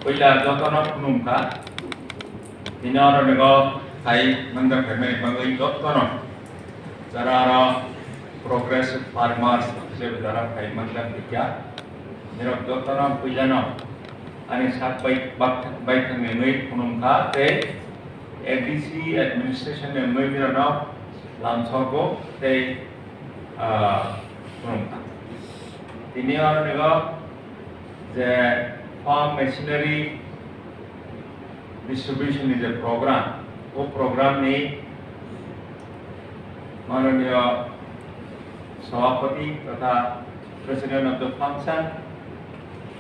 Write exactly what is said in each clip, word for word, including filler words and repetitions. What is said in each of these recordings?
Puila jotono khulumkha. Tini oro nego khai manjak phaimani bagwi jotono jara aro progressive farmers hisabe jara khai manjak dikya. Nirok jotono puilano ani sak bai bak-, baithang nengwi khulumkha tei A D C administration nengwi nirokno lamsogo tei, ah, khulumkha. Tini oro nego je farm machinery distribution ni je program, o program ni mananiya sabhapati totha president of the function,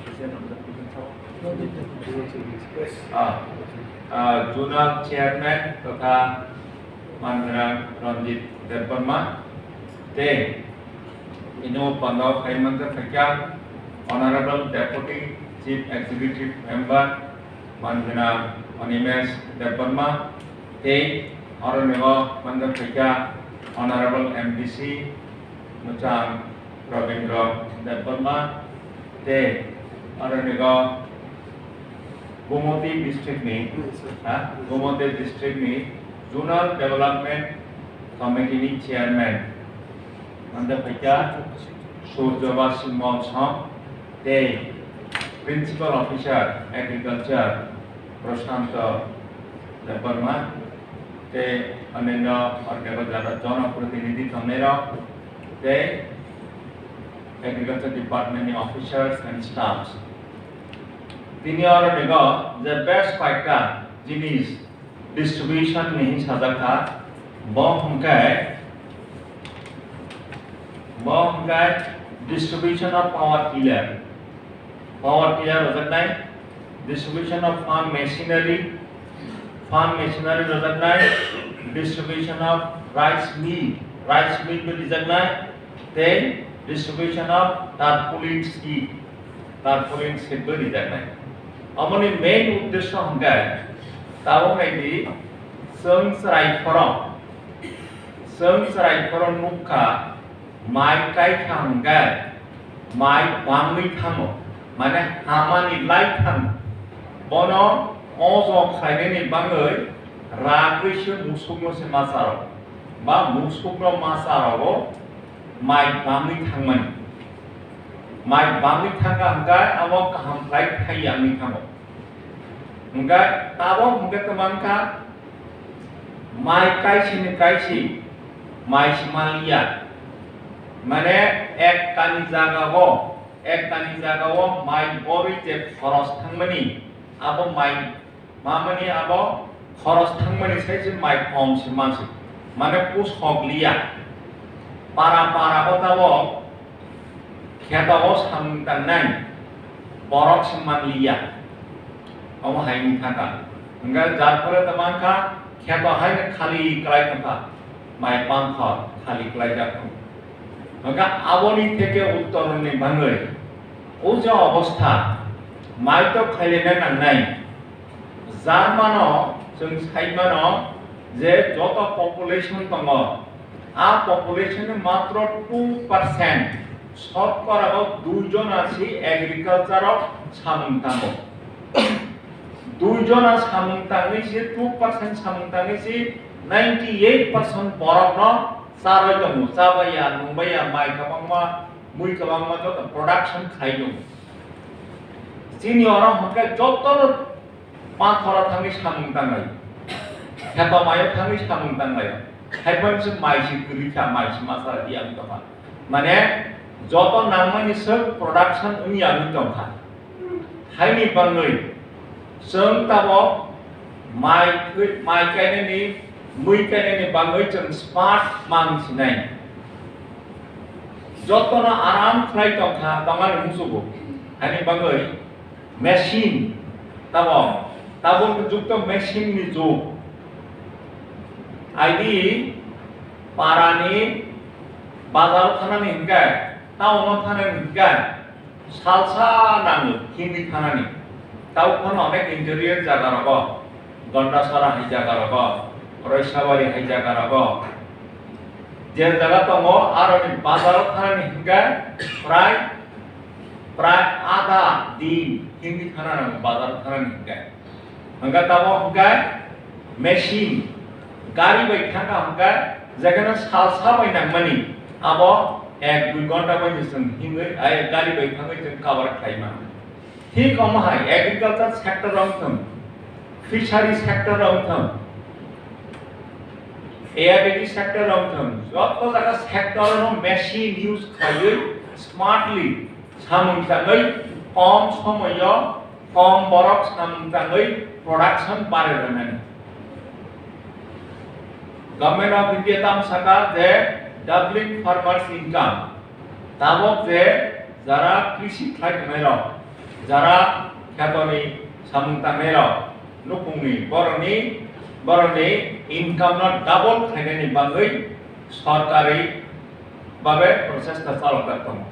president of the function, ah, ah, zonal chairman totha mangrang Ranjit Debbarma tei ino pandao khai manjak kha Honorable Deputy Chief Executive Member mangrang Animesh Debbarma tei oro nego manjak kha Honorable M D C Muchang Rabindra Debbarma tei oro nego Gomoti district ni, ha, Gomoti district ni Zonal Development Committee ni chairman manjak kha Surjabasi Molsom tei Principal Officer Agriculture Prashanto Debbarma tei onyaino organization jana protinidhi tongnairok tei Agriculture Department ni officers and staffs. Tini oro nego je best koyekta jinis distribution ni hinwi sajak kha, bo hwnkhe, bo hwnkhe distribution of power tiller. Power tiller rwjaknai, distribution of farm machinery, farm machinery rwjaknai, distribution of rice mill, rice mill bo rijaknai, tei distribution of tarpaulin sheet, tarpaulin sheet bo rijaknai. Aboni main uddesho hwnkhe tabuk naidi, chwng chwrai phoro, chwng chwrai phoro nukha, mai kaikha hwnkhe mai bangwi thango, mane hamani lai thango. Bono ojo khlainani bagwi ragwi se musukno se ma charo, ba musukno ma charo mai bangwi thangmani. Mai bangwi thangkha hwnkhe abo kaham khlai thai yangwi thango. Hwnkhe tabok hwnkhe kwmang kha, mai kaisini kaisi, mai se manliya. Mane ek kani jagao, ek kani jagao mai borwi je khoros thangmani, abo mai mamani abo khoros thangmani sai se mai kom se mansi. Mane pusok liya. Para para o tabok kheto o samung tangnai borok se manliya. Omo hai wngkha ta. Hwnkhe jar phore ta mankha kheto haino khali kwlai tongkha, mai panthor khali kwlaijak tongo. Hwnkhe aboni theke uttorni bagwi o je obostha mai to khailena nangnai. Jar mano chwng sai mano je joto population tongo, a population ni matro two percent, shotkorago dui jona se agriculture o samung tango. Dui jona samung tangwi se, two percent samung tangwi se, ninety eight percent borokno charwi tongo, chabaiya, nungbaiya, mai kwbangma, mui kwbangma joto production khai tongo. Chini oro hwnkhe jotono panthoro thangwi samung tanglai, kheto maio thangwi samung tanglai. Haiphano se mai se kwrwi kha, mai se masa di ang tongkha. Mane joto nangmani swk production wngya wngwi tongkha. Haini bagwi chwng tabok mai thwi-, mai kainani, mui kainani bagwi chwng smart mang sinai. Jotono aram khlai tongkha, tongani musugo. Haini bagwi machine, tabo, tabo jukto machine ni juk. Aidi parani bazar thanani hingke, town o thanani hingke, salsa nango himwi thanani. Tabo phano onek interior jaga rogo, Gondasara hai jaga rogo, Roisabari hai jaga rogo. Je jaga tongo, aroni bazar o thanani hingke, prai Prai ada din himwi thana nango bazar thana ni hwnkhe. Hwnkhe tamo hwnkhe machine, gari bai thangkha hwnkhe jekheno salsa bai nangmani abo ek dui ghonta bai chwng himwi ai gari bai thangwi chwng cover khlai mano. Thik omo hai agriculture sector wng thung, fishery sector wng thung, A I B D sector wng thung, joto jaga sector no machine use khlaiwi smartly samung tangwi kom somoyo kom borok samung tangwi production bare rwnani. Government of India tam saka je doubling farmers income. Tabok je jara krisi khlai tongnai rok, jara khetoni samung tangnai rok, nukhungni borokni borokni income no double khlainani bagwi sorkari babe prochesta chalokjak tongo.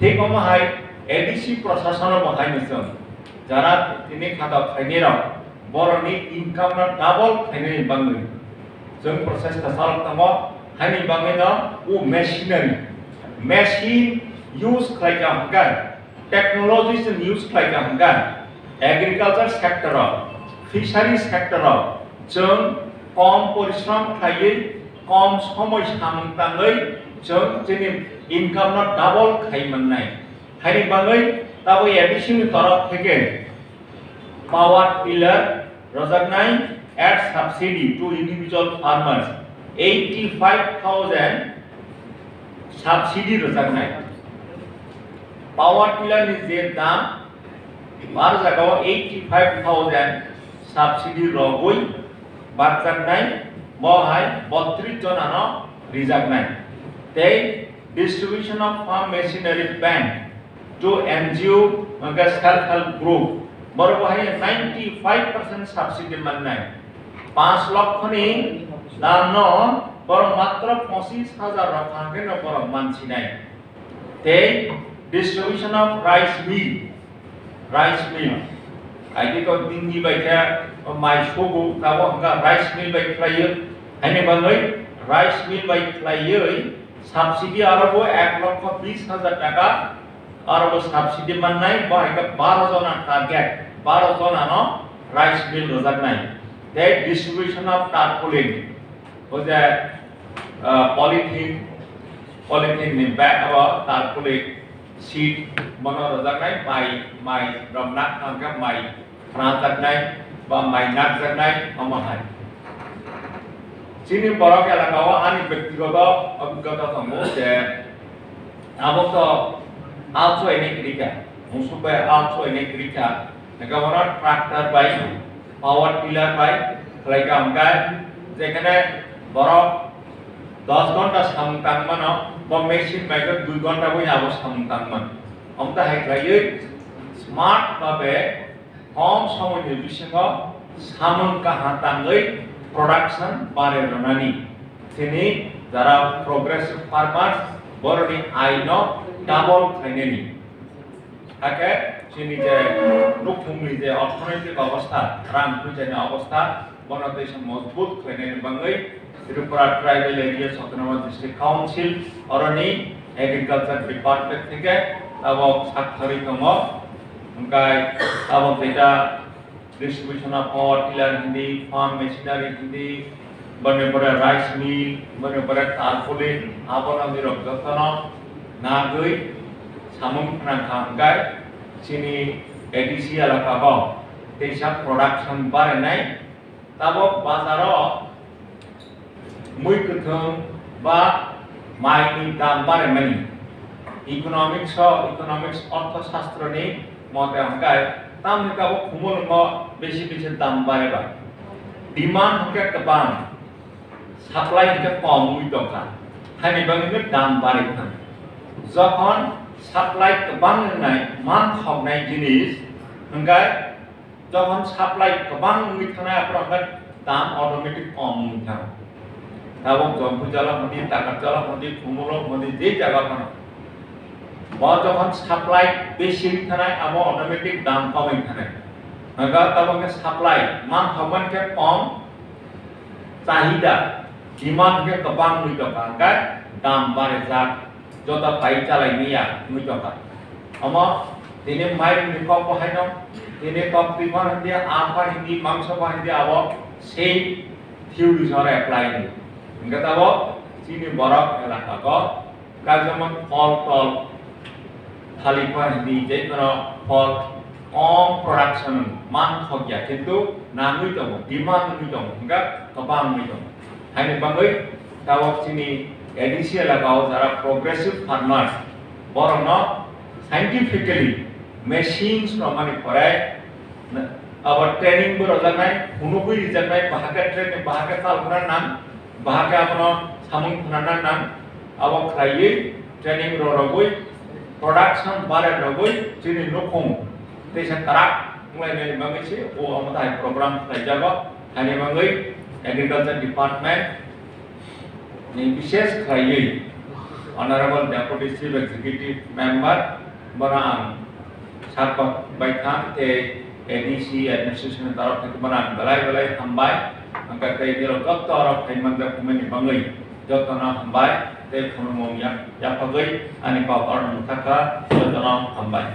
Thik omo hai A D C prosasono bo hai ni chwng jara tini khato khlainai rok borokni income no double khlainani bagwi chwng prochesta chalok tongo. Haini bagwi no o machinery, machine use khlai ka hwnkhe, technology chwng use khlai ka hwnkhe, agriculture sector o, fishery sector o chwng kom porishrom khlaiwi, kom somoi samung tangwi chwng chini income no double khai mannai. Haini bagwi tabuk A D C ni torop theke power tiller rwjaknai at subsidy to individual farmers eighty five thousand subsidy rwjaknai. Power tiller ni je dam bar jagao eighty five thousand subsidy rogwi barjaknai, bo hai botris jonano rijaknai. Tei distribution of farm machinery bank to N G O hwnkhe self help group, borok bo hai ninety five percent subsidy mannai. Panch lokho ni dan no borok matro pochis hajar rok hwnkhe no borok mansinai. Tei distribution of rice meal, rice meal. Aidi to dingni bai khe mai sugo, tabo hwnkha rice meal bai khlaiwi. Haini bagwi rice meal bai khlaiwi subsidy aro bo ek lokho bis hajar taka aro bo subsidy mannai, bo hai khe baro jona target, baro jona no rice meal rwjaknai. Tei distribution of tarpaulin, o je, ah, polythene, polythene ni bag abo tarpaulin sheet bono rwjaknai, mai, mai rok nak thang khe mai phranjaknai ba mai nakjaknai omo hai. Chini borok elaka o ani bektigoto obhiggota tongo je abo to also enek rikha, musuk bai also enek rikha, eka bono tractor bai, power tiller bai khlai kha hwnkhe jekhane borok dos ghonta samung tang mano, bo machine bai khe dui ghonta bai abo samung tang mano. Omo ta hai khlaiwi smart babe kom somoini bisingo samung kaham tangwi production bare rwnani, chini jara progressive farmers borokni aino double khlainani. Hakhe chini je nukhungni je orthonoitik obostha, rang puisani obostha, bono teisa mojbut khlainani bagwi Tripura Tribal Area Autonomous District Council oroni Agriculture Department theke tabok sakthari tongo. Hwnkhe tabok jeita distribution of power tiller hindi, farm machinery hindi, boni pore rice mill, boni pore tarpaulin, abono nirok jotono nagwi samung phnang kha hwnkhe chini A D C elaka o teisa production barinai. Tabok bazaro mui kwthwng ba maini dam barimani. Economics o, economics ortho shastroni mote hwnkhe tamni tabok khumulwngo bisi bisi dam bariba. Demand hwnkhe kwbang, supply hwnkhe kom wngwi tongkha. Haini bagwi no dam bari thang. Jokhon supply kwbang wngnai, man khoknai jinis hwnkhe Jokhon supply kwbang wngwi thanai, aphuru hwnkhe dam automatic kom wngwi thango. Tabuk Jampui jala hwnwi, Takat jala hwnwi, Khumulwng hwnwi, je jaga phano. Bo jokhon supply besi wngwi thanai, abo automatic dam komwi thanai. Hwnkhe tabuk khe supply man thokmani khe kom, chahida, demand hwnkhe kwbang wngwi tongkha, hwnkhe dam barijak, joto pai chalai manya wngwi tongkha. Omo Tini mairungni kok bo haino, tini kok twi phan hindi, a phan hindi, mangso phan hindi, abo same theory song apply hindi. Hingke tabo chini borok elaka ko, kaisa phol tol, thalik phan hindi, je kono phol, om production man khokya, kintu nangwi tongo, demand wngwi tongo, hingke kwbang wngwi tongo. Haini bagwi tabok chini A D C elaka o jara progressive farmers, borokno scientifically machines romani pore abo training bo rojaknai, phunugwi rijaknai, bahaka training, bahaka chalkhna nang, bahaka abono samung phunana nang, abo khlaiwi training rorogwi production bare rogwi chini nukhung teisa kwrak wnglainani bagwi se o omo tai program khlaijago. Haini bagwi agriculture department ni bishes khlaiwi Honorable Deputy Chief Executive Member bono ang sakbak bai thang tei A D C administration ni torok thai bono ang belai belai hambai. Hingkhe tei nirok jotto oro phai manjak hwnmani bagwi jottono hambai tei khulumung yak-, yaphagwi ani kok oro nukha kha, jottono hambai.